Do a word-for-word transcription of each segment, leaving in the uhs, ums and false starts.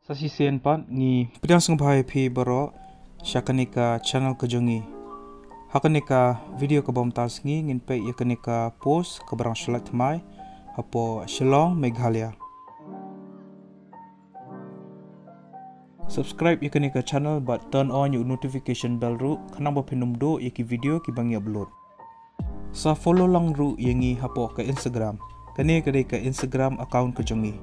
Sa shisien pat ngi pdiang sngewbha ïa phi baroh sha kane ka channel ka jong ngi. Ha kane ka video kaba mynta ka sngi ngin peit ïa kane ka post kaba dang shu lait thymmai hapoh Shillong, Meghalaya. Subscribe ïa kane ka channel bad turn on ïa u notification bell ruh khnang ba phin ym duh ïa ki video kiba ngi upload. Sa follow lang ruh ïa ngi hapoh ka Instagram. Kane ka dei ka Instagram account ka jong ngi.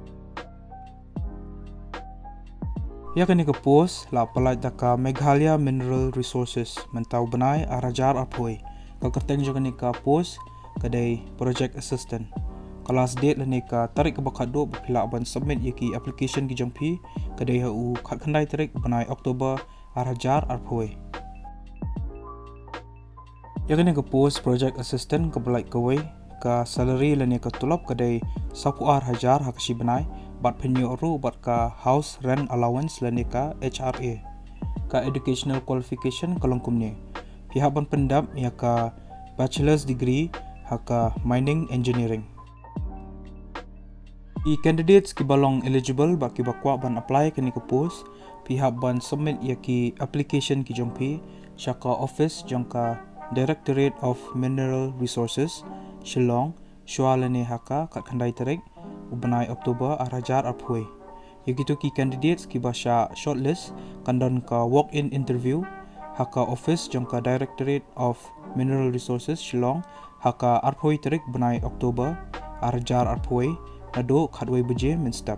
Ïa kane ka post la pyllait da ka Meghalaya Mineral Resources mynta u bnai ar hajar arphew. Ka kyrteng jong kane ka post ka dei Project Assistant. Ka last date lane ka tarik kaba khatduh ba phi lah ban submit ïa ki application ki jong phi ka dei ha u khatkhyndai tarik bnai October ar hajar arphew. Ïa kane ka post Project Assistant kaba lait kawei, ka salary lane ka tulop ka dei sawphew ar hajar ha ka shi bnai, bad phin ïoh ruh bad ka house rent allowance lane ka H R A. Ka educational qualification ka long kumne: phi hap ban pyndep ïa ka bachelor's degree ha ka mining engineering. Ki candidates kiba long eligible bad kiba kwah ban apply kane ka post, phi hap ban submit ïa ki application ki jong phi sha ka office jong ka Directorate of Mineral Resources, Shillong, shwa lane ha ka khatkhyndai tarik u bnai October ar hajar arphew. Ïa kito ki candidates kiba shah shortlist kan don ka walk-in interview ha ka office jong ka Directorate of Mineral Resources, Shillong, ha ka arphew tarik bnai October ar hajar arphew, naduh khatwei baje mynstep.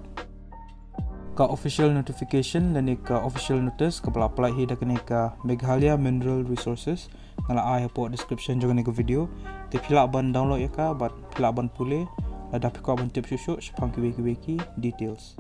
Ka official notification lane ka official notice kaba la pyllait hi da kane ka Meghalaya Mineral Resources nga la ai hapoh description jong kane ka video. Te phi lah ban download ïa ka bad phi lah ban pule lada phi kwah ban tip shuh shuh shaphang kiwei kiwei ki details.